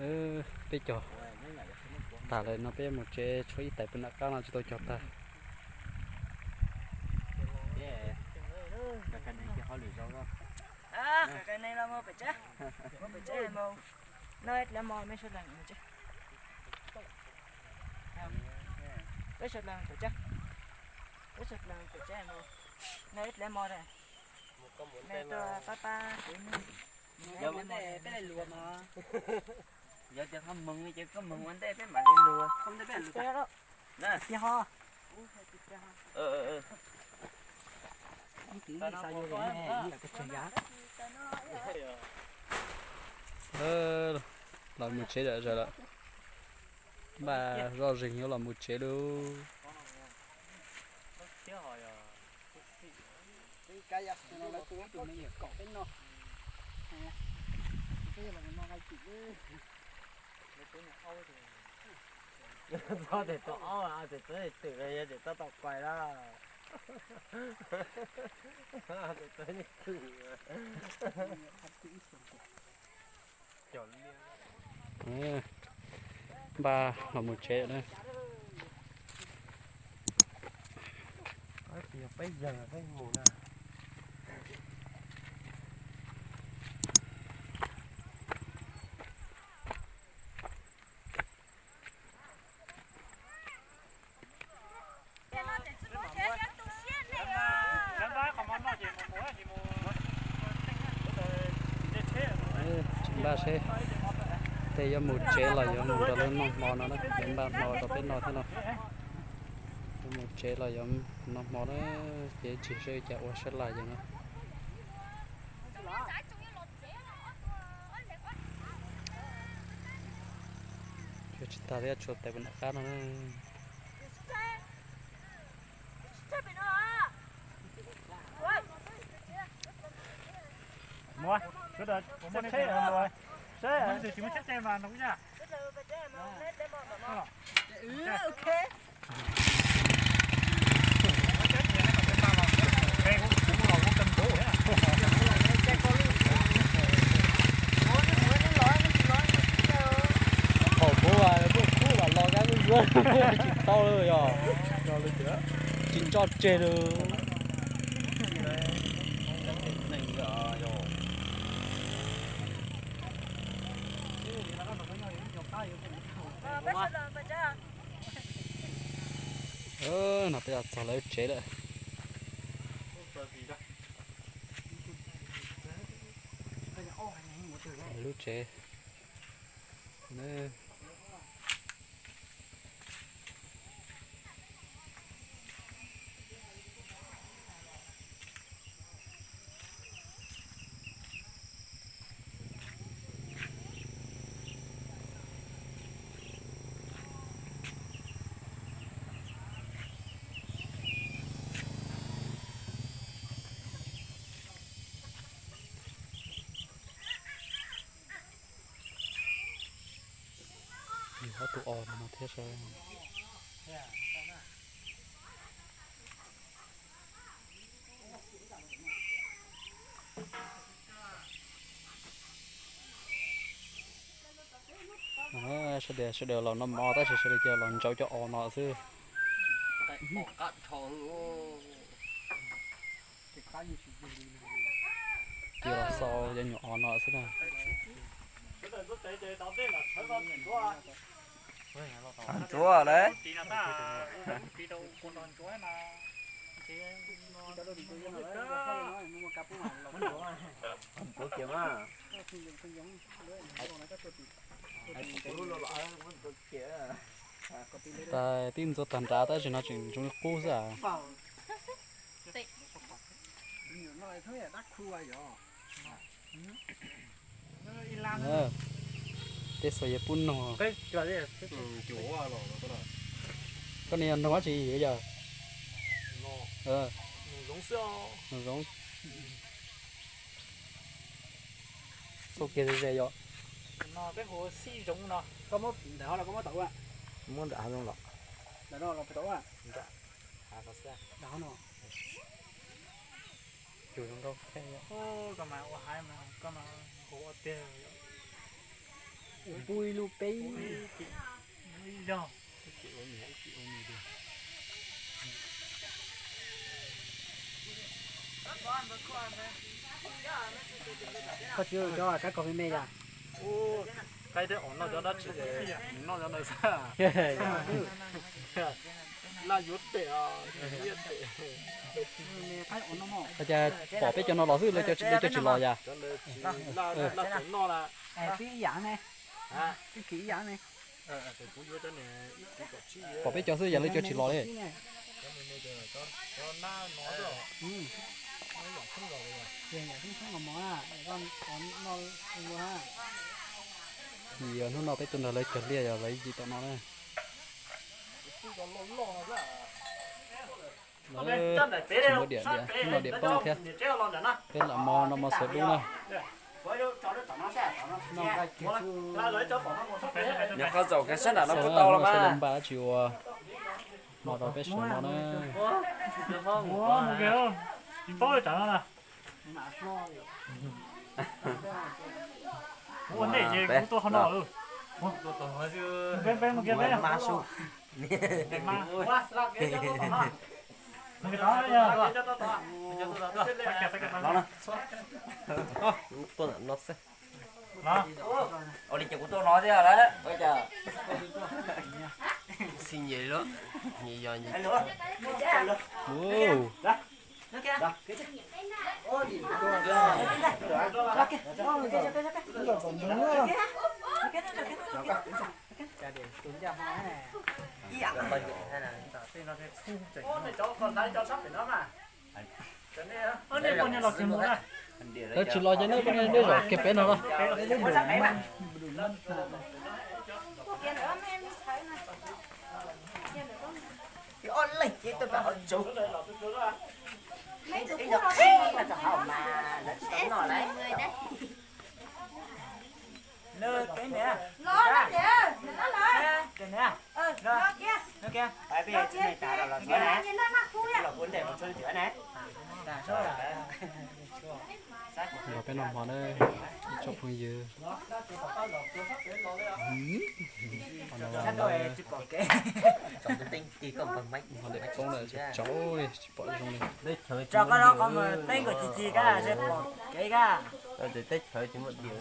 Peb cog tas lawm no peb mus tsev, tshuav ib tais pw nram qab no tsis tau cog tag. Yog tias ho moog ces koj moog ua ntej peb mam li lug. Los mus tsev lawm, npaj zoj zeeg yuav los mus tsev lauj. Txog tes tau ob, tes tau twm, yog tes tau tau kuais lawm. Tes tau twm. Npaj los mus tsev lawm na. Peb yawg peb mus na. Tsis npaj seb tej yuav mus tsev los yuav mus rau lub noj hmo no na, yuav npaj hmo rau peb noj thiab no. Yuav mus tsev los yuav noj hmo na, ces tsis seb cas ua sab laj yog no. Cog tsis tag thiab, tshuav tais pem nram qab no na. Thaum kuv muaj kub los los kab kuj yuav tsis tau li yog, tsis tso tseg li. No peb los txog lawv tsev lawm. Lub tsev. Yog ob tug os no thiab sav. Sawv daws, sawv daws los noj mov tab sis sawv daws cia los ntsauv cov os no xwb. Cia los xauj cov nyuam os no xwb na. Ntxuav lawm. Ntxuav kiag mas. Tais tib ntxuav tag nrad tab sis no tseem zoo li qub xwb as. Tej xuas yog pub nog. Koj niag yog noog dab tsi yog? Noog zoov. Xauj kiag ze ze yom. Muab nram hav zoov los. Cug zoo nkauj thiab. Pub ib lub peb. Koj tsis cov kab kaus me me yom? Qaib thiab os noj cov dab tsi es noj cov ntawd xwb. Laj yuav tes os, yuav tes. Cas pom peb cov no los xwb, lawv cov tsis los yom? Cov ntawd tsis laj, laj tseem noj na. Peb ib yam ne. Peb ib yam ne. Pom peb cov xwb yam lawv cov tsis los li. Vim yog hnub no peb tuaj nrog lawv cog liaj yog lawv ib yim tom no na. Tsis muaj diam, diam, hnub no diam poob thiab. Peb lam mos no mos xuas dub na. Nyob qhov zaum kiag sab nram no kuj tau los mas. Npa tsis ua mos rau peb sawv no na. Tuaj no xwb. Ua li ces kuv tuaj no thiab lawm. Xi nyem lub, nyem yog nyem. Lawv tsis los ces nej poj niam nej zaum kiag pem no los. Los peb noj hmo na, ib tsoom phooj ywg. Hmo no los, hmo no poob lawm, tsaus tsaus tsis pom zoo li. Teb chaws tsis muaj diam.